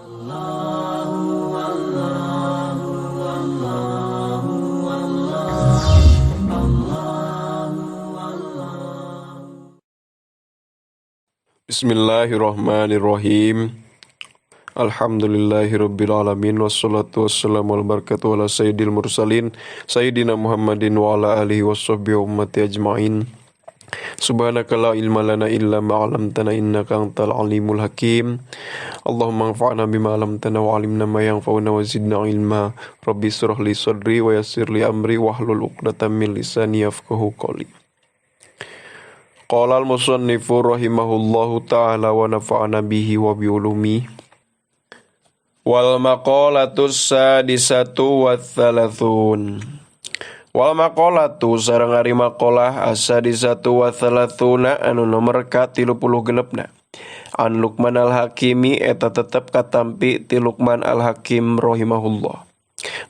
Bismillahirrahmanirrahim. Alhamdulillahirabbil alamin wassalatu wassalamu ala barakatuh ala sayyidil mursalin sayyidina Muhammadin wa ala alihi washabbihi ummati ajmain. Subhanaka la ilma lana illa ma 'allamtana innaka antal alimul hakim. Allahumma anfa'na bima 'allamtana wa 'allimna ma yanfa'una wa zidna ilma. Rabbi shrah li sadri wa yassir li amri wahlul 'uqdatam min lisani yafqahu qawli. Qala al-musannifu rahimahullahu ta'ala wa nafa'ana bihi wa bi ulumi. Wal maqalatu sadisatu wa thalathun. Wal maqalatu sareng ari maqalah as-sadisatu wa thalathuna anu nomor ka 36na. An Luqman al-Hakimi eta tetep katampi ti Luqman al-Hakim rahimahullah.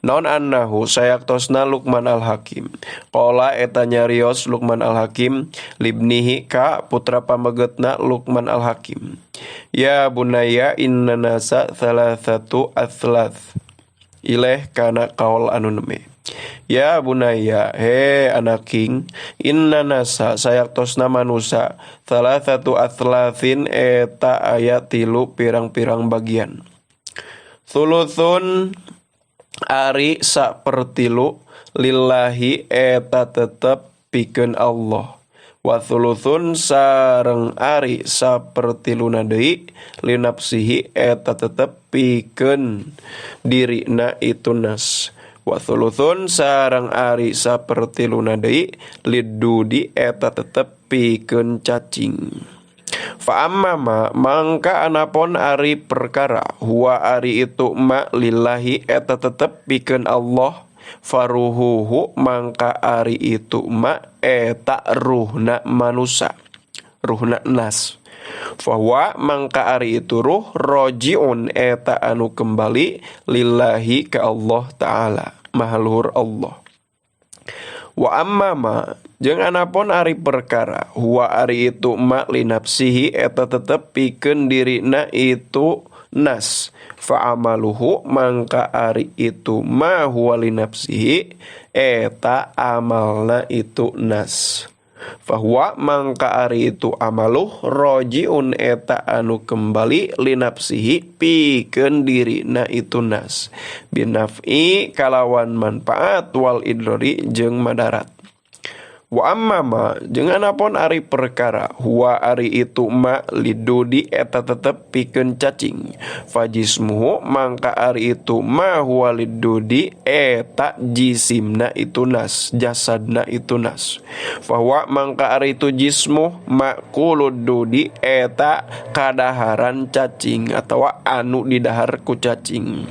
Naon annahu sayaktosna Luqman al-Hakim. Qala eta nyarios Luqman al-Hakim libnihi ka putra pamegetna Luqman al-Hakim. Ya bunaya inna nasa thalathatu athlath. Ileh kana kaol anu neme. Ya bunaya he anaking inna nasa sayaktosna manusa thalathatu athlathin eta aya tilu pirang-pirang bagian. Thuluthun ari sapertilu lillahi eta tetep pikeun Allah. Wa thuluthun sareng ari sapertiluna deui linafsihi eta tetep pikeun dirina itu nas. Wa thuluthun sareng ari sapertiluna deui lidudi eta tetep pikeun cacing. Fa amma ma mangka anapon ari perkara huwa ari itu ma lillahi eta tetep pikeun Allah faruhuhu mangka ari itu ma eta ruhna manusa ruhna nas. Fahuwa mangka ari itu ruh rojiun eta anu kembali lillahi ka Allah ta'ala maha luhur Allah. Wa amma ma jeung anapon ari perkara huwa ari itu ma linafsihi eta tetep pikeun dirina itu nas. Fa amaluhu mangka ari itu ma huwa linafsihi eta amalna itu nas. Fa huwa mangka ari itu amaluh rojiun eta anu kembali linafsihi pikeun dirina itu nas. Binaf'i kalawan manfaat wal idrori jeung madarat. Wa amma ma jeung anapon ari perkara huwa ari itu ma lidudi eta tetep pikeun cacing. Fajismuhu mangka ari itu ma huwa lidudi eta jisimna itu nas, jasadna itu nas. Fahuwa mangka ari itu jismuh makulud dudi eta kadaharan cacing atawa anu didahar ku cacing.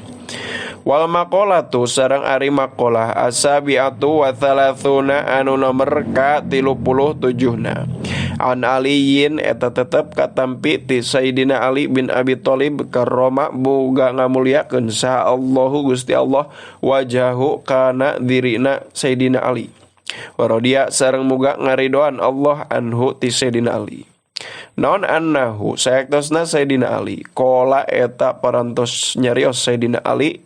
Wal maqalatu sareng ari maqalah asabiatu wa thalathuna anu nomor ka 37na. An Aliyin eta tetep katampi ti Sayyidina Ali bin Abi Thalib karoma boga ngamuliakeun saha Allahu Gusti Allah wajahu kana dirina Sayyidina Ali. Wa radiya sareng muga ngaridoan Allah anhu ti Sayyidina Ali. Naon annahu sayaktosna Sayyidina Ali qala eta parantos nyarios Sayyidina Ali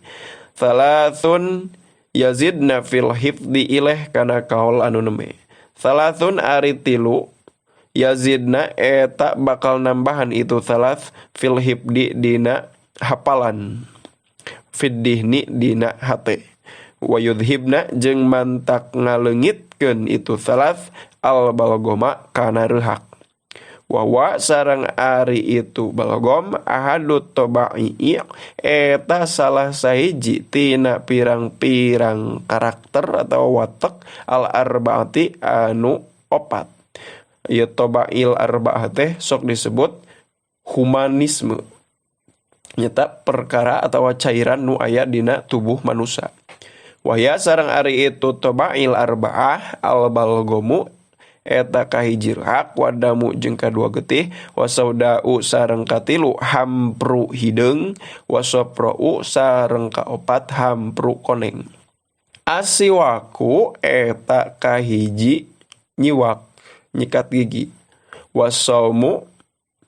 thalathun yazidna fil hifdi ileh kana kaol anu neme. Thalathun ari tilu yazidna eta bakal nambahan itu thalath fil hifdi dina hapalan fiddihni dina hate wa yudhibna jeung mantak ngaleungitkeun itu thalath al balgoma kana reuhak. Wawa sareng ari itu balgom ahadut tobai eta salah sahiji tina pirang-pirang karakter atau watek al arbaati anu opat. Ieu tobail arbaah teh sok disebut humanisme. Nyata perkara atau cairan nu aya dina tubuh manusia. Wahya sareng ari itu tobail arbaah al balgomu eta kahiji rehak wadamu jeung kadua getih wasaudau sareng katilu hampru hideung wasoprou sareng kaopat hampru koneng. Asiwaku eta kahiji nyiwak nyikat gigi wasaumu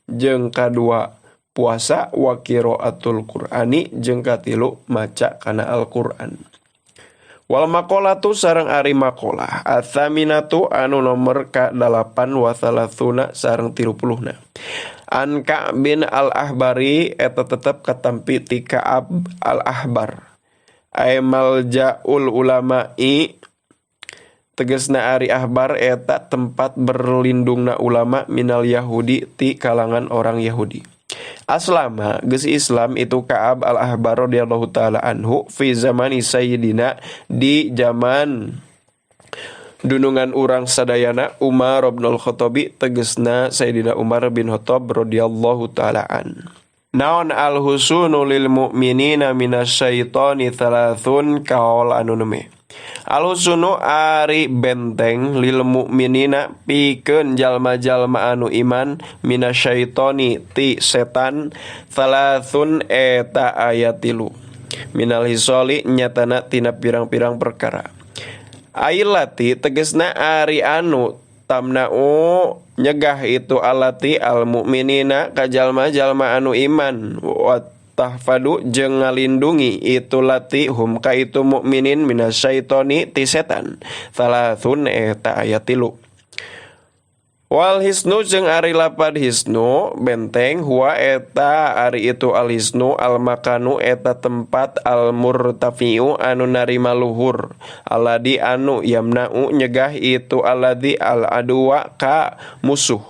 jeung kadua Puasa wa qiraatul Qur'ani jeung katilu maca kana Al-Qur'an. Wal maqalatu sareng ari maqalah atsaminatu anu nomor ka 8 wa thalatsuna sareng 30na. An Ka'b bin Al-Ahbari eta tetep katampi ti Ka'ab Al-Ahbar. Ay maljaul ulama'i tegesna ari ahbar eta tempat berlindungna ulama minal Yahudi ti kalangan orang Yahudi. Aslama geus Islam itu Ka'ab Al-Ahbar radhiyallahu taala anhu fi zamani sayyidina di zaman dunungan urang sadayana Umar bin Al-Khattabi tegesna Sayyidina Umar bin Khattab radhiyallahu taala an. Naon al-husunu lil mu'minina minasyaitoni thalathun kaol anu neme. Al-husunu ari benteng lil mu'minina pikeun jalma-jalma anu iman minasyaitoni ti setan thalathun eta aya 3. Minal hisoli nyatana tina pirang-pirang perkara. Ailati tegesna ari anu tamna'u nyegah itu alati al mu'minina ka jalma-jalma anu iman wa tahfadu jeung ngalindungi itu lati hum ka itu mukminin minasyaitoni ti setan thalathun eta aya 3. Wal hisnu jeung ari lapad hisnu benteng huwa eta ari itu al hisnu al makanu eta tempat al murtafi'u anu narima luhur aladi anu yamna'u nyegah itu aladi al aduwa ka musuh.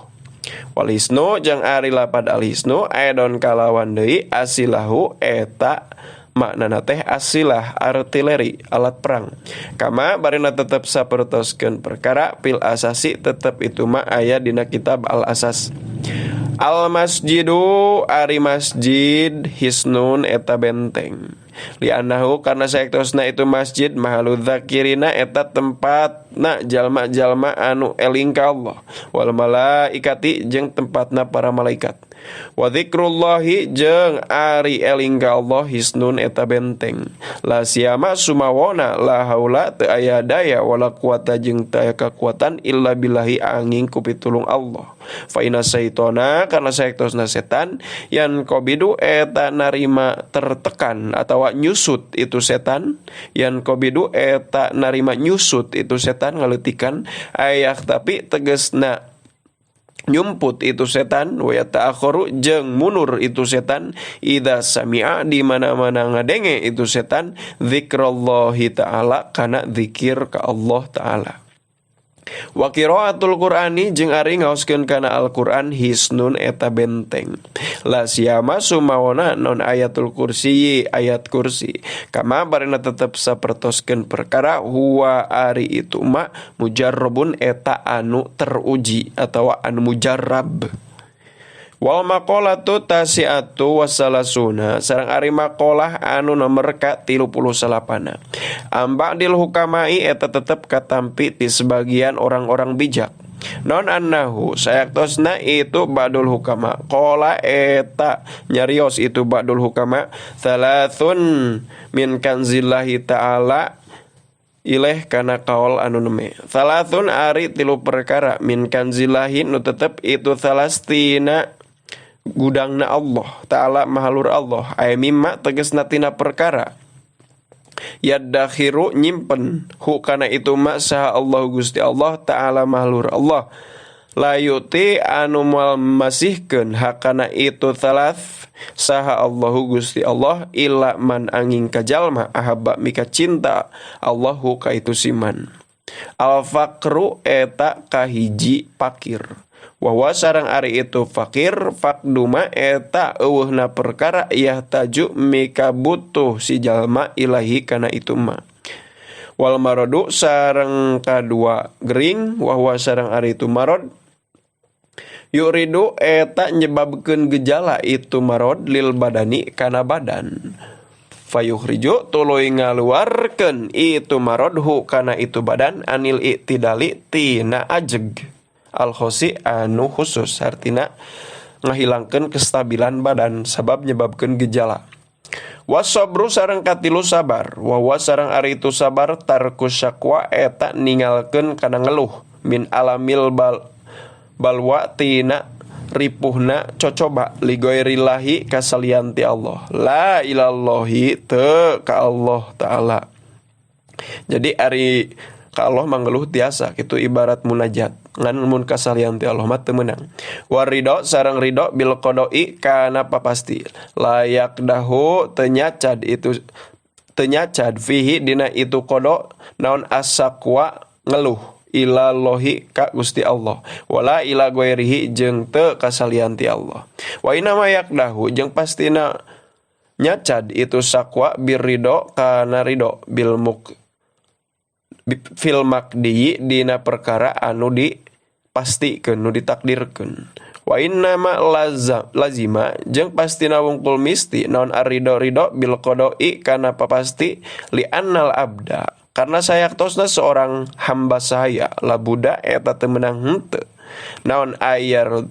Wal hisnu jeung ari lapad al hisnu aidon kalawan deui asilahu eta maknana teh asilah artileri alat perang. Kama barina tetep sapertoskeun perkara fil asasi tetep itu mah aya dina kitab al asas. Al masjidu ari masjid hisnun eta benteng. Li'annahu karena saektosna itu masjid mahalul dzakirina eta tempatna jalma-jalma anu eling ka Allah wal malaikati jeung tempatna para malaikat. Wa dzikrullahi jeung ari eling ka Allah hisnun eta benteng. La siyama sumawona la haula teu aya daya wala quwata jeung teu aya kakuatan illa billahi angin ku pitulung Allah. Fa inna syaitona karena saektosna setan yan qabidu eta narima tertekan atawa nyusut itu setan yan qabidu eta narima nyusut itu setan ngaleutikan ayak tapi tegesna nyumput itu setan wa ta'akhiru jeung munur itu setan idza sami'a di mana-mana ngadenge itu setan zikrallahi ta'ala kana zikir ka Allah ta'ala. Wa qiraatul Qur'ani jeung ari ngaoskeun kana Al-Qur'an hisnun eta benteng. La siyama sumawona non ayatul kursi ayat kursi. Kama barena tetep sapertoskeun perkara huwa ari itu ma mujarrabun eta anu teruji atawa anu mujarrab. Wal maqalatu tasi'atu wasalasuna sareng ari maqalah anu nomor ka 39. Amba'dil hukamai eta tetep katampi ti sebagian orang-orang bijak. Non annahu sayaktosna itu ba'dul hukama. Qala eta nyarios itu ba'dul hukama thalathun min kanzillahi ta'ala ileh kana kaol anu neme. Thalathun ari 3 perkara min kanzillahi nu tetep itu thalastina gudangna Allah ta'ala mahalur Allah ay mimma tegesna tina perkara yadakhiru nyimpen hu kana itu ma saha Allah Gusti Allah ta'ala mahalur Allah la yuti anu moal masihkeun hakana itu thalath saha Allahu Gusti Allah illa man angin kajalma ahabba mika cinta Allahu ka itu siman. Al faqru eta kahiji pakir. Wawa sareng ari itu fakir fakduma eta eueuhna perkara yahtaju mika butuh si jalma ilahi kana itu ma. Wal maradu sareng kadua gering wawa sareng ari itu marad yuridu eta nyebabkeun gejala itu marad lil badani kana badan. Fayuhriju tuluy ngaluarkeun itu maradhu kana itu badan anil iktidali tina ajeg. Al-khosi anu khusus artina ngahilangkeun kestabilan badan sabab nyebabkeun gejala. Wasabru sareng katilu sabar wa wa sareng ari itu sabar tarku syakwa eta ningalkeun kana ngeluh min alamil balwa tina Ripuhna cocoba li ghairillahi ka salian ti Allah, la ilallahi teu ka Allah Ta'ala. Jadi ari ka Allah manggeluh tiasa kitu ibarat munajat, ngan mun ka salian ti Allah mah teu meunang. Waridho sareng ridho bil qada'i kana papasti, layak dahu teu nyacad itu, teu nyacad fihi dina itu qada naon asakwa ngeluh ilallahi ka Gusti Allah, wala ila ghairihi jeung teu ka salian ti Allah. Wa inna ma yaqdahu jeung pastina nyacad itu sakwa birridho kana ridho bil muk fil maqdi dina perkara anu dipastikeun, nu ditakdirkeun. Wa inna ma lazima jeung pastina wungkul misti naon arridho ridho bil qada'i kana papasti, li annal abda karena sayaktosna seorang hamba sahaya, labuda eta teu meunang henteu naon ayar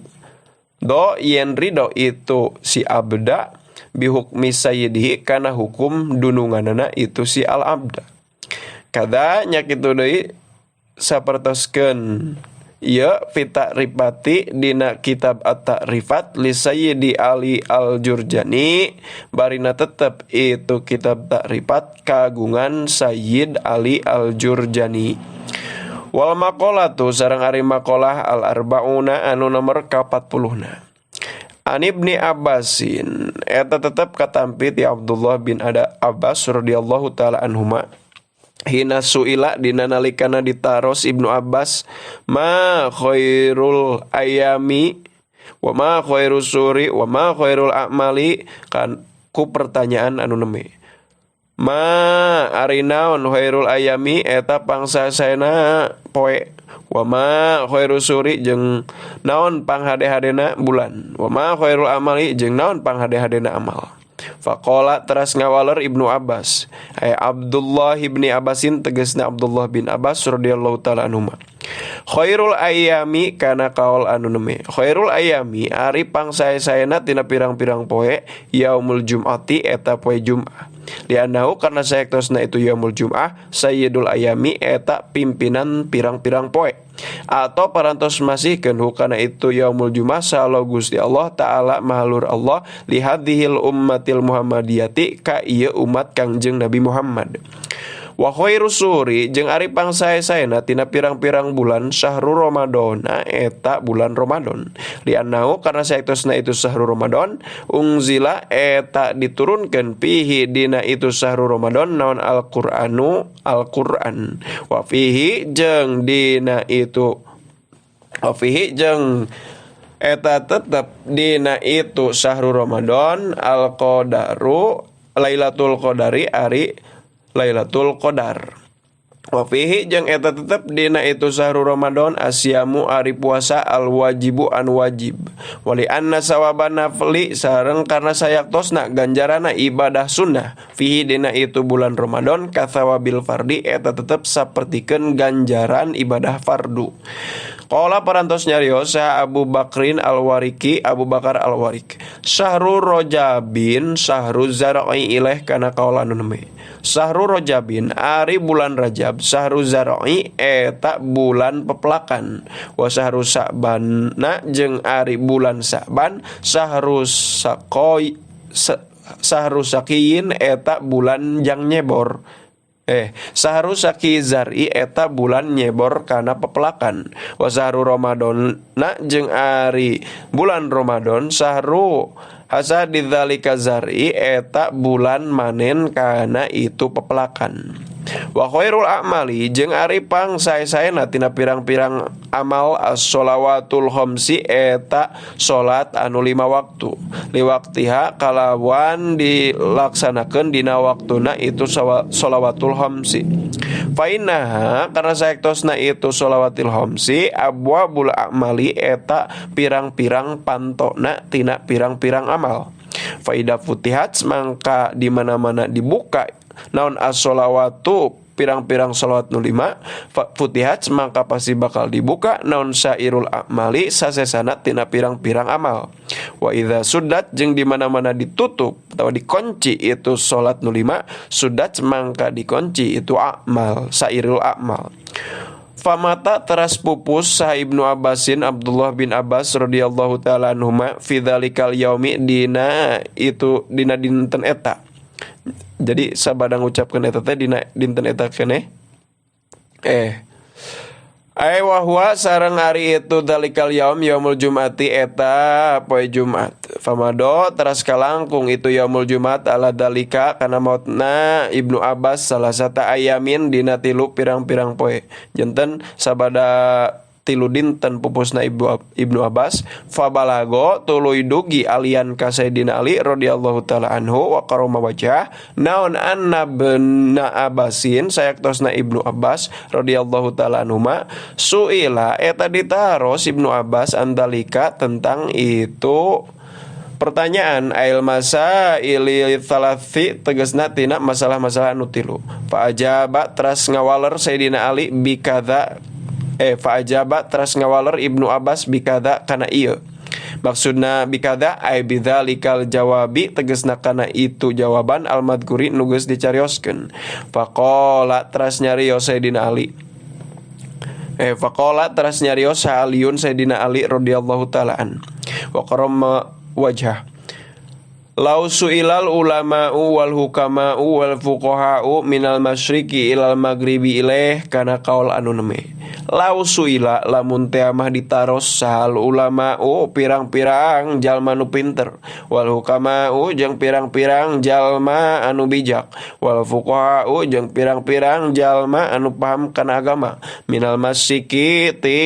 do yen ridho itu si abda bihukmi sayyidihi kana hukum dununganana itu si al abda. Kada nya kitu deui sapertoskeun ieu fita ripati dina kitab At-Ta'rifat li Sayyidi Ali Al-Jurjani, barina tetep itu kitab Ta'rifat kagungan Sayyid Ali Al-Jurjani. Wal maqalatu sareng ari maqalah al-arba'una anu nomor ka-40na. An Ibni Abbasin eta tetep katampi ti Abdullah bin Ada Abbas radhiyallahu taala anhuma. Hina suila dina nalikana ditaros Ibnu Abbas, ma khairul ayami wa ma khairus suri wa ma khairul a'mali, kan ku pertanyaan anu neme. Ma ari naon khairul ayami eta pangsasaena poe, wa ma khairus suri jeung naon panghade-hadena bulan, wa ma khairul amali jeung naon panghade-hadena amal. Faqala teras ngawaler Ibnu Abbas, ay Abdullah ibni Abbasin tegasna Abdullah bin Abbas radhiyallahu taala anhuma. Khairul ayami kana kaol anu neme. Khairul ayami ari pangsae-saena tina pirang-pirang poe yaumul jum'ati eta poe Jum'ah. Li'annahu karena saektosna itu yaumul Jum'ah sayyidul ayami eta pimpinan pirang-pirang poe. Atau parantos masihkeun hukana itu yaumul Jum'ah salo Gusti Allah Ta'ala mahalur Allah lihadhil ummatil Muhammadiyati ka ieu umat Kangjeng Nabi Muhammad. Wa khairu suri jeung ari pangsae-saena tina pirang-pirang bulan syahrul Ramadana eta bulan Ramadan. Li'annahu karena saektosna itu syahrul Ramadan ungzila eta diturunkeun fihi dina itu syahrul Ramadan naon Al-Qur'anu Al-Qur'an. Wa fihi jeung dina itu wa fihi jeung eta tetep dina itu syahrul Ramadan al-qadaru Lailatul Qadari ari Lailatul Qadar. Wa fihi jeung eta tetep dina itu syahrul Ramadan asyamu ari puasa al wajibu an wajib. Wali anna sawaban nafli sareng karena sayaktosna ganjarana ibadah sunnah fihi dina itu bulan Ramadan kathawabil fardi eta tetep sapertikeun ganjaran ibadah fardu. Qala parantos nyarios saha Abu Bakrin Al-Wariki Abu Bakar Al-Warik syahrul Rajabin syahrul zar'i ilaih kana kaolan nu neme. Syahrul Rajabin ari bulan Rajab syahrul zar'i eta bulan pepelakan. Wa syahrul Sa'banna jeung ari bulan Sa'ban syahrul saqoi syahrul saqiyin eta bulan jang nyebor. Sahru saki zari eta bulan nyebor kana pepelakan. Wa sahru Ramadan na jeung ari bulan Ramadan sahru hasadidzalika zari eta bulan manen kana itu pepelakan. Wa khairul a'mali jeung ari pang sae-saena tina pirang-pirang amal as-sholawatul khamsi eta salat anu 5 waktu. Liwaktiha kalawan dilaksanakeun dina waktuna itu sholawatul khamsi. Fa innaha karena saektosna itu sholawatil khamsi abwabul a'mali eta pirang-pirang pantona tina pirang-pirang amal. Fa idza futihat mangka di mana-mana dibuka naon as-sholawatu pirang-pirang sholawat nu 5 futihat mangka pasti bakal dibuka naon syairul a'mali sasesana tina pirang-pirang amal. Wa idza suddat jeung di mana-mana ditutup atau dikunci itu sholat nu 5 suddat mangka dikunci itu amal syairul a'mal. Famata teras pupus saha Ibnu Abbasin Abdullah bin Abbas radhiyallahu taala anhuma fi dzalikal yaumi dina itu dina dinten eta. Jadi sabada ngucapkeun eta teh dina dinten eta keneh. Ai wa huwa sareng ari itu dzalikal yaum yaumul jumati eta poe Jumat. Famado teras kalangkung itu yaumul Jumat ala dalika kana mautna Ibnu Abbas salasata ayamin dina tilu pirang-pirang poe. Janten sabada tilu dinten pupusna Ibnu Abbas fabalago tuluy dugi alian ka Sayyidina Ali radhiyallahu taala anhu wa karoma wajah naon anna bna Abbasin sayaktosna Ibnu Abbas radhiyallahu taala anhuma suila eta ditaros Ibnu Abbas andalika tentang itu pertanyaan ail masa ili thalathi tegasna tina masalah-masalah anu tilu. Fa ajaba teras ngawaler Sayyidina Ali bikadza fa ajaba teras ngawaler Ibnu Abbas bikadza kana ieu. Maksudna bikadza ay bidzalikal jawabi tegasna kana itu jawaban al madhkuri nu geus dicarioskeun. Faqala teras nyarios Sayyidina Ali. Faqala teras nyarios Aliun Sayyidina Ali radhiyallahu taala an. Wa karama wajhah. Lau su'ilal ulama'u wal hukama'u wal fuqaha'u minal masyriqi ilal maghribi ilaih kana kaul anu neme. Lau su'ila lamun teh mah ditaros sahal ulama'u pirang-pirang jalma nu pinter, wal hukama'u jeung pirang-pirang jalma anu bijak, wal fuqaha'u jeung pirang-pirang jalma anu paham kana agama, minal masyriqi ti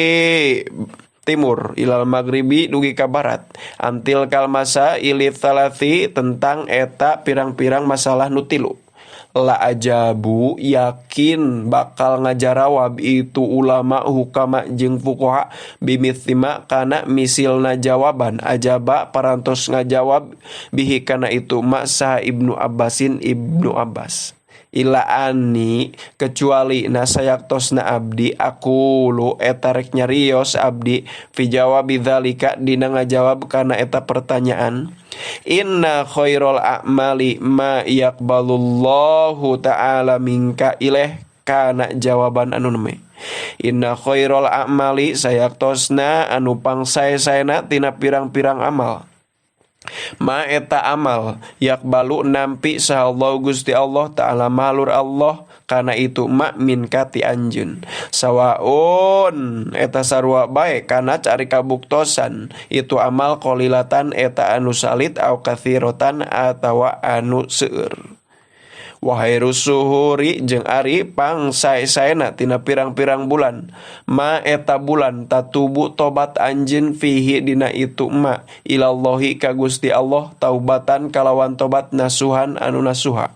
timur ilal maghribi dugi ka barat, antil kalmasa ilit thalathi tentang eta pirang-pirang masalah nu tilu. La ajabu yakin bakal ngajarawab itu ulama hukama jeung fuqaha bimithima kana misilna jawaban ajaba parantos ngajawab bihi kana itu ma saha Ibnu Abbasin Ibnu Abbas. Ila ani kecuali nasayaktosna abdi aku lu eta rek nyarios abdi fi jawabi dzalika dina ngajawab kana eta pertanyaan. Inna khairul a'mali ma yaqbalullahu ta'ala minka ilaih kana jawaban anu neme. Inna khairul a'mali sayaktosna anu pangsae-saena tina pirang-pirang amal. Ma eta amal yakbalu nampi saha Allah Gusti Allah ta'ala malur Allah kana itu ma min kati anjeun sawaun eta sarua bae kana cari kabuktosan itu amal qalilatan eta anu salit au katsirotan atawa anu seueur. Wahai rusuhuri jeung ari pang sae-saena tina pirang-pirang bulan ma eta bulan tatubu tobat anjeun fihi dina itu ma ilallahi ka Gusti Allah taubatan kalawan tobat nasuhan anu nasuha.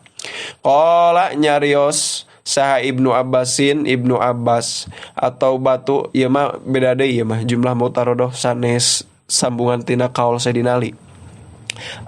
Qala nyarios saha Ibnu Abbasin Ibnu Abbas atau batu ieu mah beda deui ieu mah jumlah mutarodoh sanes sambungan tina kaul Sayyidina Ali.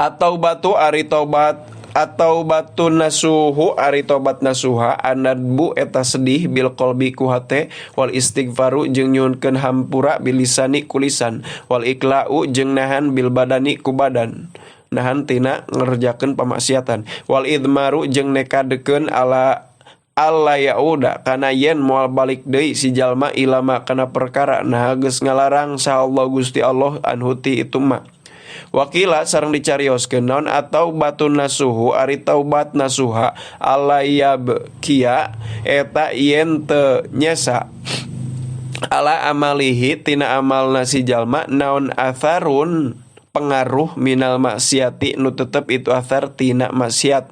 Atau batu ari tobat atau batu nasuhu ari tobat nasuha anadbu eta sedih bil qalbi ku hate wal istighfaru jeung nyuhunkeun hampura bilisani ku lisan wal ikla'u jeung nahan bil badani ku badan nahan tina ngerjakeun pamaksiatan wal idmaru jeung nekadekeun ala alla yauda kana yen moal balik deui si jalma ilama kana perkara nah geus ngalarang saha Allah Gusti Allah anhu ti itu mah. Wakila sareng dicarioskeun naon atau batun nasuhu ari taubat nasuha ala yabkia eta yen teu nyesa ala amalihi tina amalna si jalma naon atharun pengaruh minal maksiati nu tetep itu athar tina maksiat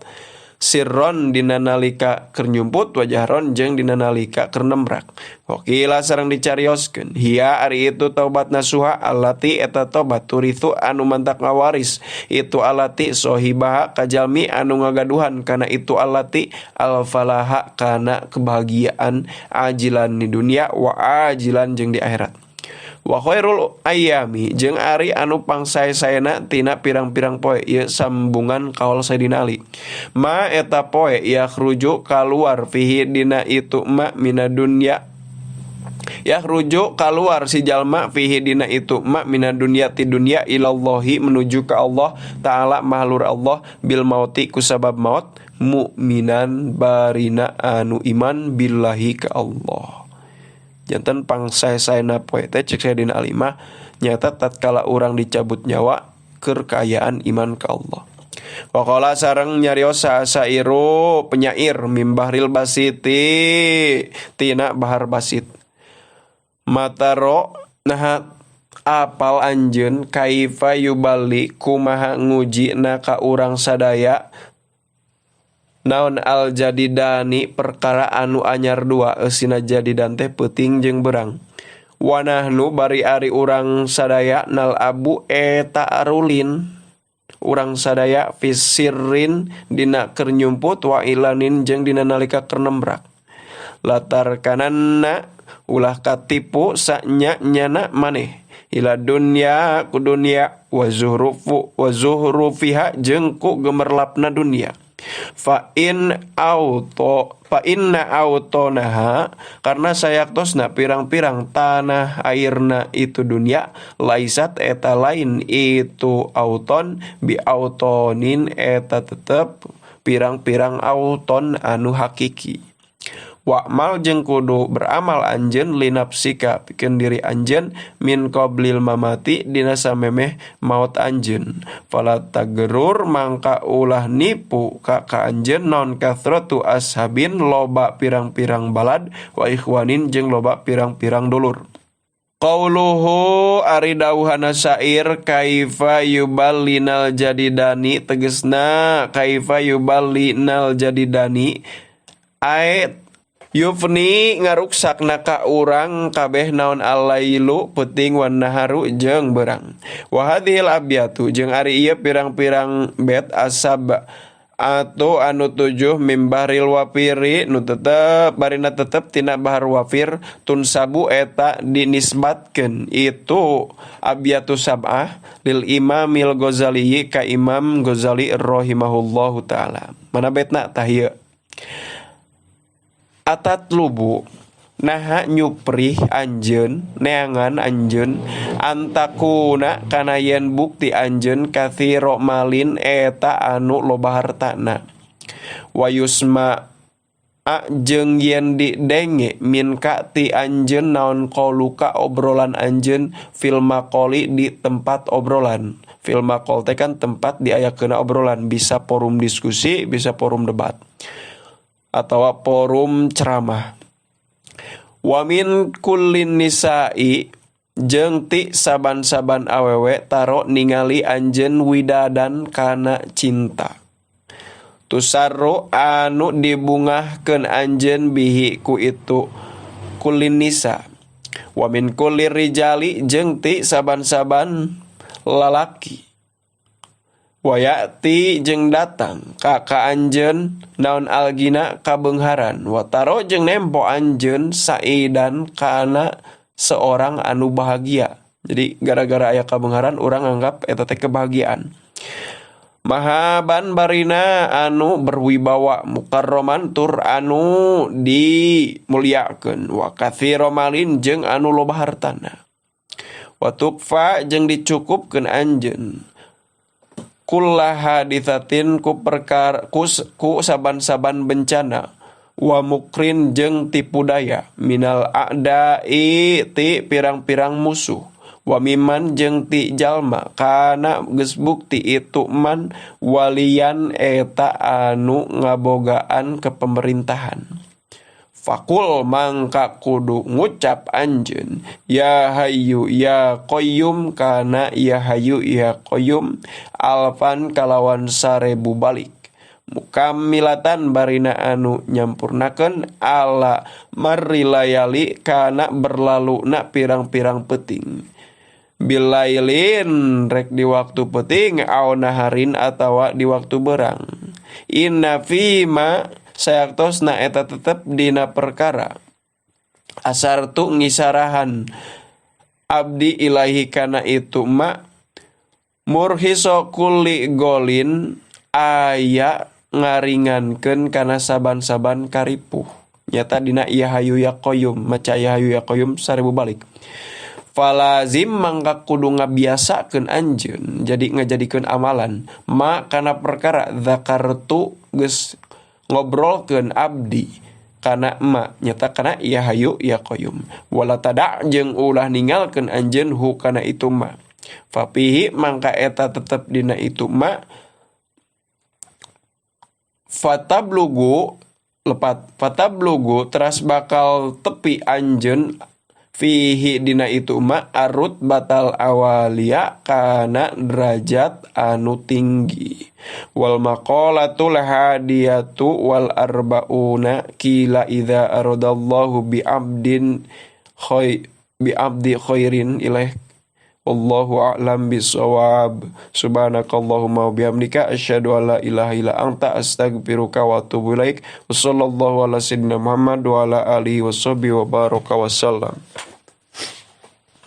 sirron dina nalika keur nyumput wajahron jeung dina nalika keur nemrak. Wakila sareng dicarioskeun hiya ari itu taubat nasuha allati eta tobat turithu anu mantak ngawaris itu allati sohibaha kajalmi anu ngagaduhan kana itu allati alfalaha kana kebahagiaan ajilan di dunia wa ajilan jeung di akhirat. Wa khairul ayami jeung ari anu pangsae-saena tina pirang-pirang poe ieu sambungan kaul Sayyidina Ali. Ma eta poe yakhruju kaluar fihi dina itu ma mina dunya yakhruju kaluar si jalma fihi dina itu ma mina dunya ti dunya ilallahi menuju ka Allah ta'ala mahlur Allah bil mauti kusabab maut mukminan barina anu iman billahi ka Allah. Janten pangsae-saena poe teh cek Sayyidina Ali mah nyata tatkala urang dicabut nyawa keur kaayaan iman ka Allah. Waqala sareng nyarios sairu penyair mimbahril basiti tina bahar basit. Mataro naha apal anjeun kaifa yubali kumaha nguji na ka urang sadaya naon al jadidani perkara anu anyar dua eusina jadidan teh peuting jeung berang. Wanahnu bari ari urang sadaya nal abu eta arulin urang sadaya fisirrin dina keur nyumput wa ilanin jeung dina nalika keur nembrak. Latar kananna ulah katipu sanya nyana maneh ila dunya ku dunya wa zuhrufu wa zuhrufiha jeung ku gemerlapna dunya. Fa in auto fa inna autonaha karena sayaktosna pirang-pirang tanah airna itu dunia laisat eta lain itu auton bi autonin eta tetep pirang-pirang auton anu hakiki. Wa'mal jeung kudu beramal anjeun linapsika pikeun diri anjeun min qablil mamati dina samemeh maot anjeun. Fala tagerur mangka ulah nipu ka ka anjeun naon kathratu ashabin loba pirang-pirang balad wa ikhwanin jeung loba pirang-pirang dulur. Qauluhu ari dawuhana syair kaifa yuballinal jadidani tegesna kaifa yuballinal jadidani aet yufni ngaruksakna ka urang kabeh naon alailu peuting wan naharu jeung berang. Wa hadhil abyatu jeung ari ieu pirang-pirang bet asab atau anu tujuh mimbahril wafiri nu tetep barina tetep tina bahar wafir tunsabu eta dinisbatkeun itu abyatu sab'ah lil imamil Ghazali ka Imam Ghazali rahimahullahu taala. Mana betna tah ieu? Atat lubu naha nyuprih anjeun neangan anjeun antakuna kana yen bukti anjeun kathiro malin eta anu loba hartana wayusma a jeung yen didenge min ka ti anjeun naon qauluka obrolan anjeun fil maqali di tempat obrolan. Fil maqal teh kan tempat diayakeuna obrolan, bisa forum diskusi, bisa forum debat atau forum ceramah. Wa min kullin nisa'i jeung ti saban-saban awewe taro ningali anjeun widadan kana cinta. Tusarru anu dibungahkeun anjeun bihi ku itu kullin nisa. Wa min kullir rijali jeung ti saban-saban lalaki. Wayati jeung datang ka ka anjeun naon algina kabeungharan wataro jeung nempo anjeun saidan kana seorang anu bahagia. Jadi gara-gara aya kabeungharan urang anggap eta teh kebahagiaan. Mahaban barina anu berwibawa mukarroman tur anu dimuliakeun wa katsira malin jeung anu loba hartana. Wa tukfa jeung dicukupkeun anjeun kulla haditsatin ku perkara ku saban-saban bencana wa mukrin jeung tipu daya minal a'da'i ti pirang-pirang musuh wa miman jeung ti jalma kana geus bukti itu man walian eta anu ngabogaan kepemerintahan. Fakul mangka kudu ngucap anjeun ya hayyu ya qayyum kana ya hayyu ya qayyum alfan kalawan 1000 balik mukamilatan barina anu nyampurnakeun ala marilayali kana berlaluna pirang-pirang peuting bilailin rek di waktu peuting au naharin atawa di waktu berang inna fima sayaktosna eta tetep dina perkara asartu ngisarahan abdi ilahi kana itu ma murhiso kulli golin aya ngaringankeun kana saban-saban karipuh nyata dina ya hayu ya qayyum maca ya hayu ya qayyum 1000 balik falazim mangka kudu ngabiasakeun anjeun jadi ngajadikeun amalan ma kana perkara zakartu geus ngobrolkeun abdi Kana ma nyata kana ya hayu ya qayyum. Wala tada' jeung ulah ninggalkeun anjeun hu kana itu ma. Fafihi mangka eta tetep dina itu ma fatablugu lepat fatablugu teras bakal tepi anjeun fihi dina itu ma arut batal awalia kana derajat anu tinggi. Wal maqalatul hadiyatu wal arbauna kila idza aradallahu bi abdin khay bi abdi khairin ilaih. Wallahu a'lam bissawab. Subhanakallahumma wa bihamdika asyhadu an la ilaha illa anta astaghfiruka wa atubu ilaik. Wassallallahu ala sayyidina Muhammad wa ala alihi washabbihi wa baraka wasallam.